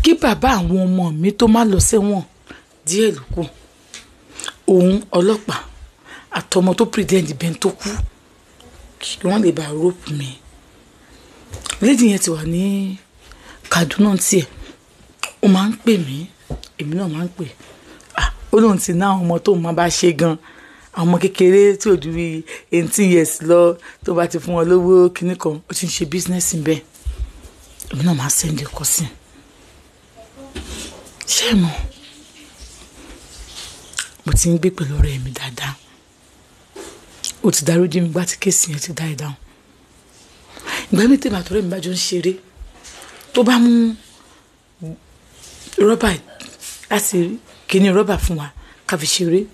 Kí bàbá àwọn ọmọ mi tó má lọ sẹ́wọ̀n díẹ̀ ló kù, òun ọlọ́pàá àtọmọ tó pretend bẹ́ẹ̀ tó kú kí wọ́n lè bá rope mi. Lady yẹn ti wà ní Kaduna tiẹ̀, ó máa ń pè mí, èmi náà máa ń pè. Ah, ó lóun ti ná àwọn ọmọ tó máa bá ṣe gan, àwọn ọmọ kékeré tí ò ju bíi 18 years lọ, tó bá ti fún wọn lówó kinní kan, ó ti ń ṣe business bẹ́ẹ̀. Èmi náà máa send ẹ̀kọ́ sí i. Ṣé ẹ mọ̀, mo ti ń gbé pẹ̀lú ọ̀rẹ́ mi dáadáa. Ó ti dáríjì mi gbá tí case yẹn ti die down. Ìgbà mi tèmi àtọ̀rẹ́ mi bá jọ ń ṣeré, tó bá mú rọ́bà láti kíní rọ́bà fún wa ká fi ṣeré,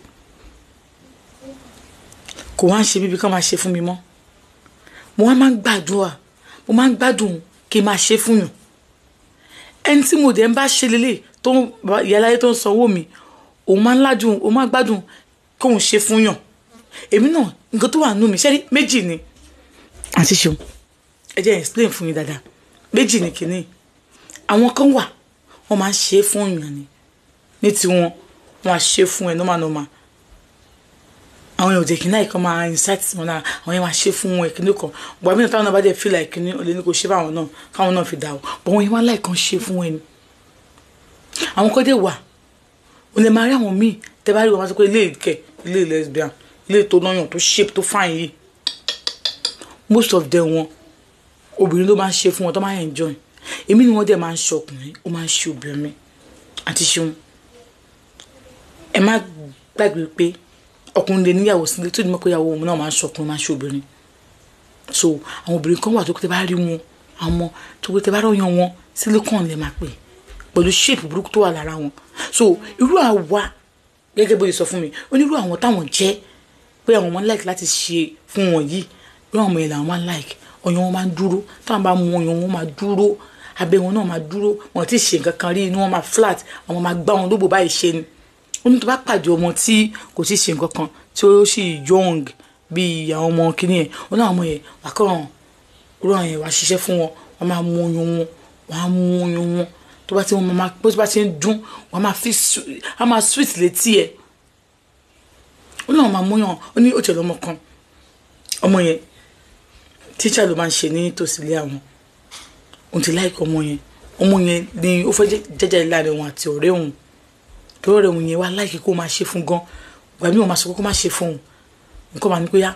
kò wá ń ṣe bíbi ká máa ṣe fún mi mọ́. Mo wá máa ń gbàdúrà, mo máa ń gbádùn kí n máa ṣe fún yàn. Ẹni tí mo dẹ̀ ń bá ṣe lélẹ̀ tó ń ìyáláyé tó ń sanwó mi, òun máa ń ládùn, òun máa ń gbádùn kóun ṣe fún yàn. Èmi náà, nǹkan tó wà nínú mi ṣẹ́rí méjì ni. Àti ṣeun, ẹ jẹ́ explain fún yín dáadáa. Méjì ni kìíní. Àwọn kan wà, wọ́n máa ń ṣe fún yàn ni. Ní tiwọn, wọ́n á ṣe fún ẹ normal normal. Àwọn èèyàn ò jẹ́ kí náà kan máa incite wọn náà, àwọn yẹn máa ṣe fún wọn ìkíní kan. Ìgbà mìíràn táwọn náà bá dẹ̀ feel like kíní, olè ní kò ṣe fáwọn náà, káwọn náà fi dà o. But àwọn yẹn máa like kan ṣe fún ẹni. Àwọn kan dẹ̀ wà, o lè máa rí àwọn míì, tẹ́ bá rí wọn, máa sọ pé ilé ìkẹ́, ilé lesbian, ilé tó náyàn, tó shape, tó fine yìí. Most of them wọn, obìnrin ló máa ń ṣe fún wọn tó máa ń enjoy. Èmi ni wọ́n dẹ̀ máa ń ṣe ọkùnrin, ó máa ń ṣe obìnrin. Àti ṣeun, ẹ má gbàgbé pé ọkùnrin lè níyàwó sílé tó ní mọ̀ pé ìyàwó òun náà máa ń ṣe ọkùnrin, máa ń ṣe obìnrin. So àwọn obìnrin kan wà tó tẹ́ bá rí wọn, àwọn tó tẹ́ bá rọyàn wọn, silicone lè máa pè pẹ̀lú shape burúkú tó wà lára wọn. So irú àwa, gẹ́gẹ́ bó ṣe sọ fún mi, ó ní irú àwọn táwọn jẹ́ pé àwọn máa ń like láti ṣe fún wọn yìí, irú àwọn yẹn làwọn máa ń like. Ọyàn wọn máa ń dúró, táwọn bá mu ọyàn wọn máa dúró, abẹ́ wọn náà máa dúró, wọn ti ṣe nǹkan kan rí, inú wọn máa flat, àwọn máa gbá wọn lóbò báyìí ṣe ni. Ó ní tó bá pàdé ọmọ tí kò tí ì ṣe nǹkan kan, tí ó sì young bí àwọn ọmọ kìíní yẹn, ó ní àwọn ọmọ yẹn wà kàn irú àwọn yẹn wà ṣiṣẹ́ fún wọn, wọ́n máa mú ọyàn wọn, wọ́n á mú ọyàn wọn, tó bá ti wọn máa bó bá ti ń dún, wọ́n máa fi á máa sweet létí ẹ̀. Ó ní àwọn máa mú ọyàn. Ó ní ó tẹ̀lé ọmọ kan, ọmọ yẹn teacher ló máa ń ṣe ní tòsí ilé àwọn. Òun ti like ọmọ yẹn. Ọmọ yẹn ni ó fẹ́ jẹ́jẹ́ láàrin òun àti ọ̀rẹ́ òun, torí ọ̀rẹ́ òun yẹn wá like kó máa ṣe fún gan. Ìgbà míì wọ́n máa sọ pé kó má ṣe fún òun, nǹkan máa ní pé yá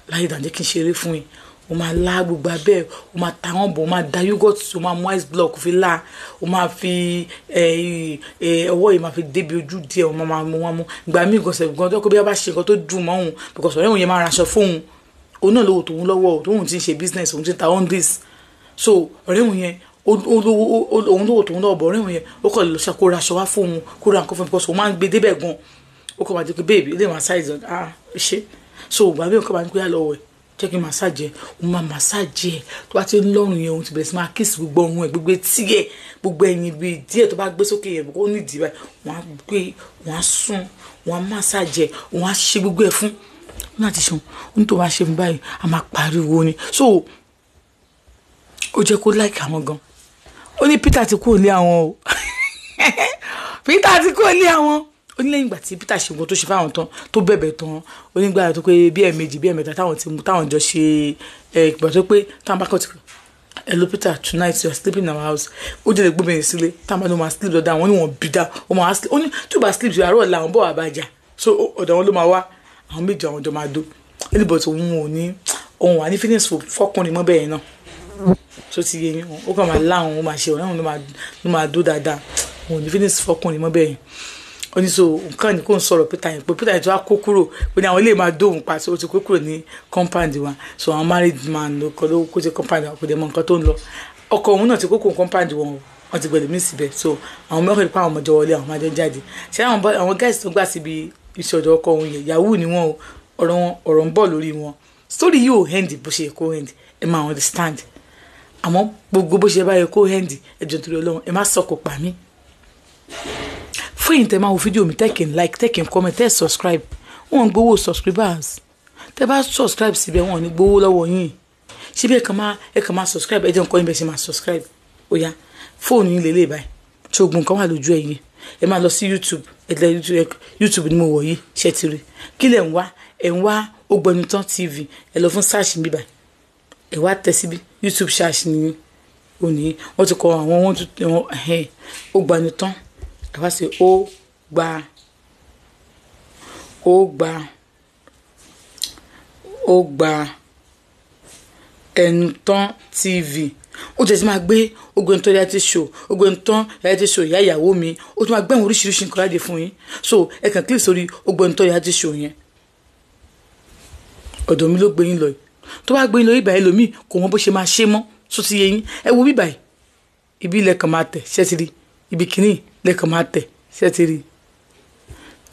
láyé dànjẹ́ kí n ṣeré fún yín. O máa lá gbogbo abẹ́, o máa ta wọ́n bọ̀, o máa da yogurt, o máa mú ice block fi lá, o máa fi ọwọ́ yìí máa fi débi ojú díẹ̀, o máa mú wọn mú. Ìgbà míì gan sẹ̀ gan tó kó bí wọ́n bá ṣe nǹkan tó dùn mọ́ òun, because ọ̀rẹ́ òun yẹn máa raṣọ fóun, òun náà lówó tòun lọ́wọ́, tóun ti ń ṣe business, òun ti ń ta undies. So ọ̀rẹ́ òun yẹn òun lówó tòun lọ́wọ́ bọ̀, ọ̀rẹ́ òun yẹn ó kọ̀ lọ kó raṣọ wá fóun, kó ra nǹkan fún un, because òun máa ń gbé débẹ̀ gan. Ó kọ̀ máa di pé, "Babe, ilé massage." Ah, ṣe so ìgbà míì kọ́ máa ní kó yá lọ́wọ́ ẹ̀, jẹ́ kí n massage ẹ̀. Òun máa massage ẹ̀, tó bá ti ń lọ́rùn yẹn, òun ti bẹ̀rẹ̀ sí máa kiss gbogbo ọrùn ẹ̀, gbogbo etí ẹ̀, gbogbo ẹ̀yìn bíi díẹ̀ tó bá gbé sókè yẹn, kó nídìí báyìí, wọ́n á gbé, wọ́n á sún, wọ́n á massage ẹ̀, wọ́n á ṣe gbogbo ẹ̀ fún un láti ṣeun. Ó ní tó bá ṣe fún báyìí, a máa pariwo ni. So ó jẹ́ kó like àwọn gan. Ó ní Peter ti kúrò ní àwọn o, Peter ti kúrò ní àwọn. Ó ní lẹ́yìn ìgbà tí Peter ṣe nǹkan tó ṣe fáwọn tán, tó bẹ̀bẹ̀ tán, ó nígbà tó pé bí ẹ̀ẹ̀mejì, bí ẹ̀ẹ̀mẹ́ta táwọn ti mú, táwọn jọ ṣe ẹ̀, ìgbà tó pé táwọn bá kọ́ ti, "Hello Peter, tonight you are sleeping in our house." Ó jẹ́ lè gbóbìnrin sílé, táwọn bá ní wọ́n máa sleep lọ́dọ̀ àwọn, ní wọ́n bí dá ó máa sleep. Ó ní tí ó bá sleep, àárọ̀ ọ̀la àwọn bọ̀ wá bàjá. So ọ̀dọ̀ wọn ló máa wá, àwọn méjì àwọn jọ máa dó. Anybody òun ò ní, òun wà ní feelings fọkùnrin mọ́ bẹ́ẹ̀ náà. So ti yé yín, ó kàn máa láwọn, ó máa ṣe ọ̀rẹ́ òun ló máa dó dáadáa, òun ò ní feelings fọkùnrin mọ́ bẹ́ẹ̀ yẹn. Ó ní so nǹkan ní kò ń sọ̀rọ̀ Peter yẹn, pé Peter yẹn tó wá kó kúrò, ó ní àwọn ilé máa dóhùn pa, so ó ti kó kúrò ní compound wa. So àwọn married man ló kọ́ ló kó sí compound wa, kò dẹ̀ mọ nǹkan tó ń lọ. Ọkọ òun náà ti kó kúrò compound wọn, wọ́n ti gbẹ̀lẹ̀ mí síbẹ̀. So àwọn mẹ́rin pa àwọn ọmọjọ wọlé, àwọn máa jọ jáde. Ṣé àwọn guys tó gbà síbi iṣẹ́ ọ̀dọ̀ ọkọ òun yẹn, yahoo ni wọ́n o. Ọ̀rọ̀ wọn, ọ̀rọ̀ ń bọ̀ lórí wọn. Story yìí ò end bó ṣe yẹ kó end, ẹ máa understand. Àmọ́ gbogbo bó ṣe bá yẹ kó end, ẹ jọ̀ọ́, nítorí Ọlọ́run, ẹ má sọ̀kò pa mí. Fún yìí, tẹ máa wo fídíò mi, tẹ́ kí n like, tẹ́ kí n comment, tẹ́ subscribe, wọ́n ń gbowó subscribers. Tẹ́ bá subscribe síbẹ̀, wọ́n ò ní gbowó lọ́wọ́ yín. Síbẹ̀ ẹ kàn máa subscribe. Ẹ jẹ́ nǹkan yín bẹ́ẹ̀ ṣe máa subscribe. Ó yá, fóònù yín lélẹ̀ báyìí. Tí ogun kan wà lójú ẹ̀yin, ẹ máa lọ sí YouTube. Ẹ lẹ YouTube ni mo wọ̀ yìí, ṣe ti rí? Kí lẹ̀ ń wá? Ẹ̀ ń wá Ògbónitán TV. Ẹ lọ fún search níbí, ẹ wá tẹ síbí. YouTube search ni òní wọ́n ti kọ àwọn wọ́n tún Ògbónitán. Ẹ wá sí ó gba ó gba ó gba ẹnu tán TV. Ó jẹ́ ti máa gbé Ògbónitán reality show, Ògbónitán reality show ìyá ìyàwó mi. Ó tún máa gbé àwọn oríṣiríṣi nǹkan láde fún yín. So ẹ kàn click sórí Ògbónitán reality show yẹn, ọ̀dọ̀ mi ló gbé yín lọ yìí. Tó bá gbé yín lọ ibà, ẹlòmíì kò mọ bó ṣe máa ṣe mọ́ tó ti yé yín. Ẹ wo bíbà yìí, ibi lẹ́ẹ̀kan máa tẹ̀, ṣẹ́ ti rí? Ibi kìíní lẹ́ẹ̀kan máa tẹ̀, ṣẹ́ ti rí?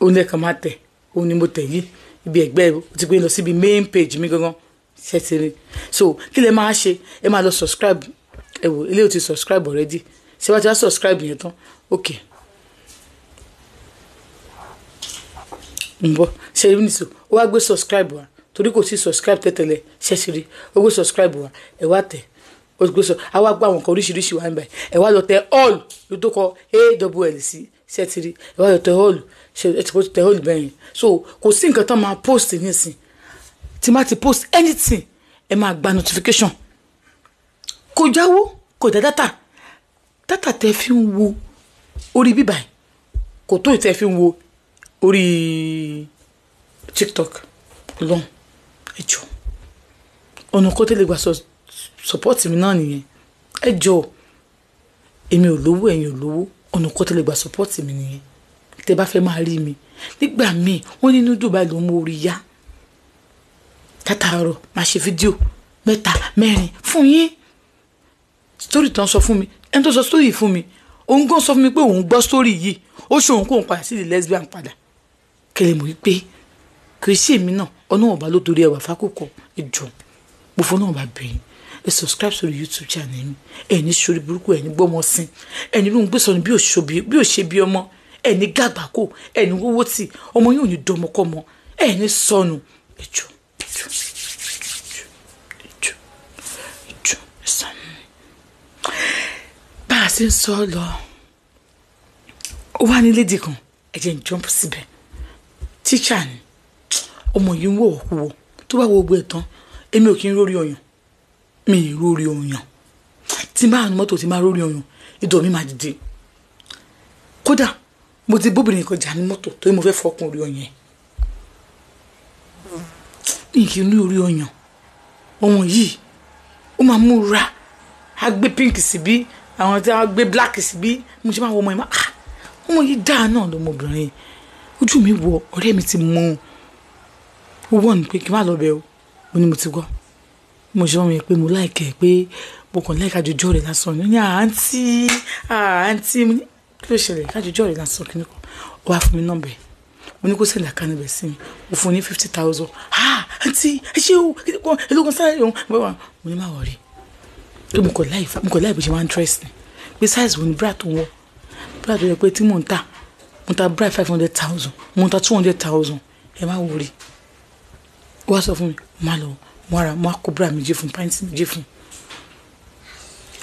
Òun lẹ́ẹ̀kan máa tẹ̀, òun ni mo tẹ̀ yìí. Ibi ẹ̀gbẹ́ ó ti gbé lọ síbi main page mi gangan, ṣẹ́ ti rí? So kí lẹ máa ṣe? Ẹ máa lọ subscribe. Ẹ wò, eléyìí ti subscribe already. Ṣé wàá ti wá subscribe yẹn tán? Ok, ń bọ̀. Ṣe rí nìṣó? Ó wá gbé subscribe wa torí kò sí subscribe tẹ́tẹ̀lẹ̀. Ṣe ti rí? Ó gbé subscribe wa, ẹ wá tẹ̀. Ó gbé sọ, a wá gbọ́ àwọn nǹkan oríṣiríṣi wà níbẹ̀. Ẹ wá lọ tẹ all ló tó kọ awl sí. Ṣe ti rí? Ẹ wá lọ tẹ all. Ṣe ẹ ti kó tẹ all bẹ́yẹn? So kò sí nǹkan tán máa post nísìn. Tí má ti post anything, ẹ máa gba notification. Kò jáwó, kò dá data. Data tẹ fi ń wo orí bíbà kò tó ìtẹ́ fi ń wo orí TikTok lọ́n. Ẹ jọ, ọ̀nà kó tẹ́lẹ̀ gbà support mi náà nìyẹn. Ẹ jọ, èmi ò lówó, ẹ̀yin ò lówó. Ọ̀nà kó tẹ́lẹ̀ gbà support mi nìyẹn. Tẹ́ bá fẹ́ máa rí mi nígbà míì, wọ́n ní inú Dubai ló ń mú orí yá. Látàárọ̀ máa ṣe fídíò mẹ́ta mẹ́rin fún yín. Story tán sọ fún mi, ẹni tó sọ story fún mi, òun gan sọ fún mi pé òun gbọ́ story yìí, ó ṣe òun kóun padà sí the lesbian padà. Kẹlẹ̀ mọ̀ wípé kì í ṣe èmi náà, ọ̀nà ọ̀bá ló torí ẹwà fákòkò. Ìjọ mo fọ́ náà bá bẹ̀yìn, ẹ subscribe sórí YouTube channel mi. Ẹ ní sórí burúkú, ẹ ní gbọ́mọ sin, ẹ ní lóun gbé sọnù bí ò ṣe bí ọmọ, ẹ ní gàgbákò, ẹ ní wọ́wọ́ tì ọmọ yóò ní dọmọkọmọ, ẹ ní sọnù. Ẹ jọ, ẹ jọ, ẹ jọ, ẹ jọ, ẹ sànù mi. Bá a ṣe ń sọ lọ, ó wá ní lédè kan, ẹ jẹ́ ń jump síbẹ̀. Tíṣà ni ọmọ yìí, ń wò wò tó bá wo gbogbo ẹ̀ tán. Èmi ò kí ń rórí ọyàn, mi ì rórí ọyàn. Tí n bá nu mọ́tò, tí n bá rórí ọyàn, ìdọ̀ mi máa dìde. Kódà mo ti bóbìnrin kan jà ní mọ́tò torí mo fẹ́ fọkùn orí ọyàn. Mi kì í ní orí ọyàn. Ọmọ yìí ó máa múra, á gbé pink síbí, àwọn tí wọ́n gbé black síbí. Mo ṣe máa wọ ọmọ yìí, máa ah, ọmọ yìí dáa náà lọmọbìnrin. Ojú mi wọ ọ̀rẹ́ mi ti mọ ó wọ̀ ní pé kí n má lọ bẹ̀ o. Mo ní mo ti gbọ́. Mo ṣe wọ́n mi pé mo like ẹ́, pé mo kàn like àjọjọ́ rẹ̀ lásán ní. Àǹtí, àǹtí mo ní kí ló ṣẹlẹ̀? Kájọjọ́ rẹ̀ lásán kí ni kò. Ó wá fún mi nọ́mbà ẹ̀. Mo ní kó send account number sí mi. Mo fún un ní 50,000. Ah, àǹtí, ẹ ṣé o, kí ni kò èló kan sáré òun. Mo ní má worry, pé mo kàn like bó ṣe máa ń dress ni, pé size wo ni bra tó ń wọ̀, bra tó yẹ pé tí mò ń tà, mo ta bra 500,000, mo ta 200,000. Ẹ má worry. Ó wá sọ fún mi, mo má lọ mo ara mo á kó bra méjì fún, pant méjì fún.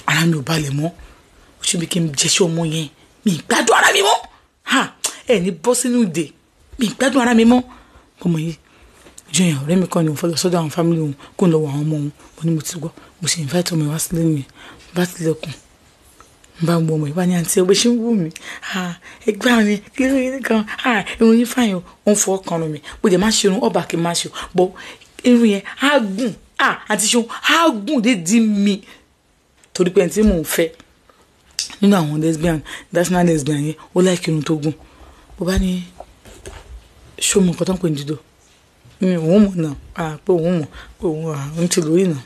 Ara mi ò balẹ̀ mọ́. Ó ṣe bí kí n jẹ́sí ọmọ yẹn. Mi ì gbádùn ara mi mọ́. Ha, ẹ ní bọ́ sínú ìdè. Mi ì gbádùn ara mi mọ́. Ọmọ yìí ìjọ yẹn, ọ̀rẹ́ mi kan ní òun fẹ́ lọ sọ́dọ̀ àwọn family òun, kó ń lọ wọ àwọn ọmọ òun. Mo ní mo ti gbọ́. Mo sì invite ọmọ yẹn wá sílé nìyẹn. Bá tilẹ̀kùn, n bá ń wo ọmọ yìí, bá ní àǹtí, ọgbẹ́ ṣe ń wù mí, ẹgbẹ́ mi kí ló yẹ kan, irun yín fàyàn. Ó ń fọwọ́ kan mi. Bó jẹ́ má ṣe irun ọba kì í má ṣe bọ́ irun yẹn á gùn. Àǹtí ṣeun, á gùn dé di mi torí pé ẹni tí mò ń fẹ́ nínú àwọn lesbian, national lesbian yẹn, ó like irun tó gùn. Bó bá ní ṣó mọ nǹkan tó ń pè ní dídò mi, òun mọ̀ náà pé òun mọ̀ pé òun òun ti lóyún náà.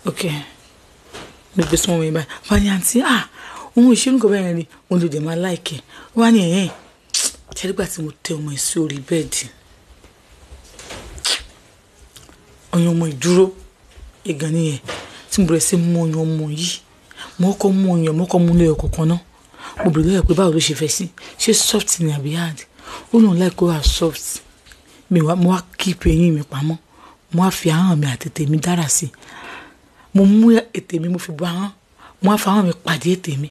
Ok, mo gbé súnmọ́ mi báyìí. Wọ́n ní àǹtí, òun ìṣerú nǹkan bẹ́ẹ̀ ni, òun ló dé máa like ẹ̀. Wọ́n ní ẹ̀yìn ṣẹ́rígbà tí mo tẹ ọmọ yìí sí orí bẹ́ẹ̀dì, ọyàn ọmọ ìdúró ìgàn nìyẹn tí mo bẹ̀rẹ̀ sí mú ọyàn ọmọ yìí. Mo kọ́ mú ọyàn, mo kọ́ mú lẹ́yọ kọ̀ọ̀kan náà. Mo bẹ̀rẹ̀ lọ́yọ̀ pé báwo ló ṣe fẹ́ sí, ṣé soft ni àbí hard? Ó lóun like kó wà soft. Mi wá, mo wá keep eyín mi pamọ́. Mo wá fi ahọ́n mi àti ètè mi dára sí i. Mo mú ètè mi, mo fi bo ahọ́n, mo wá fi ahọ́n mi pàdé ètè mi.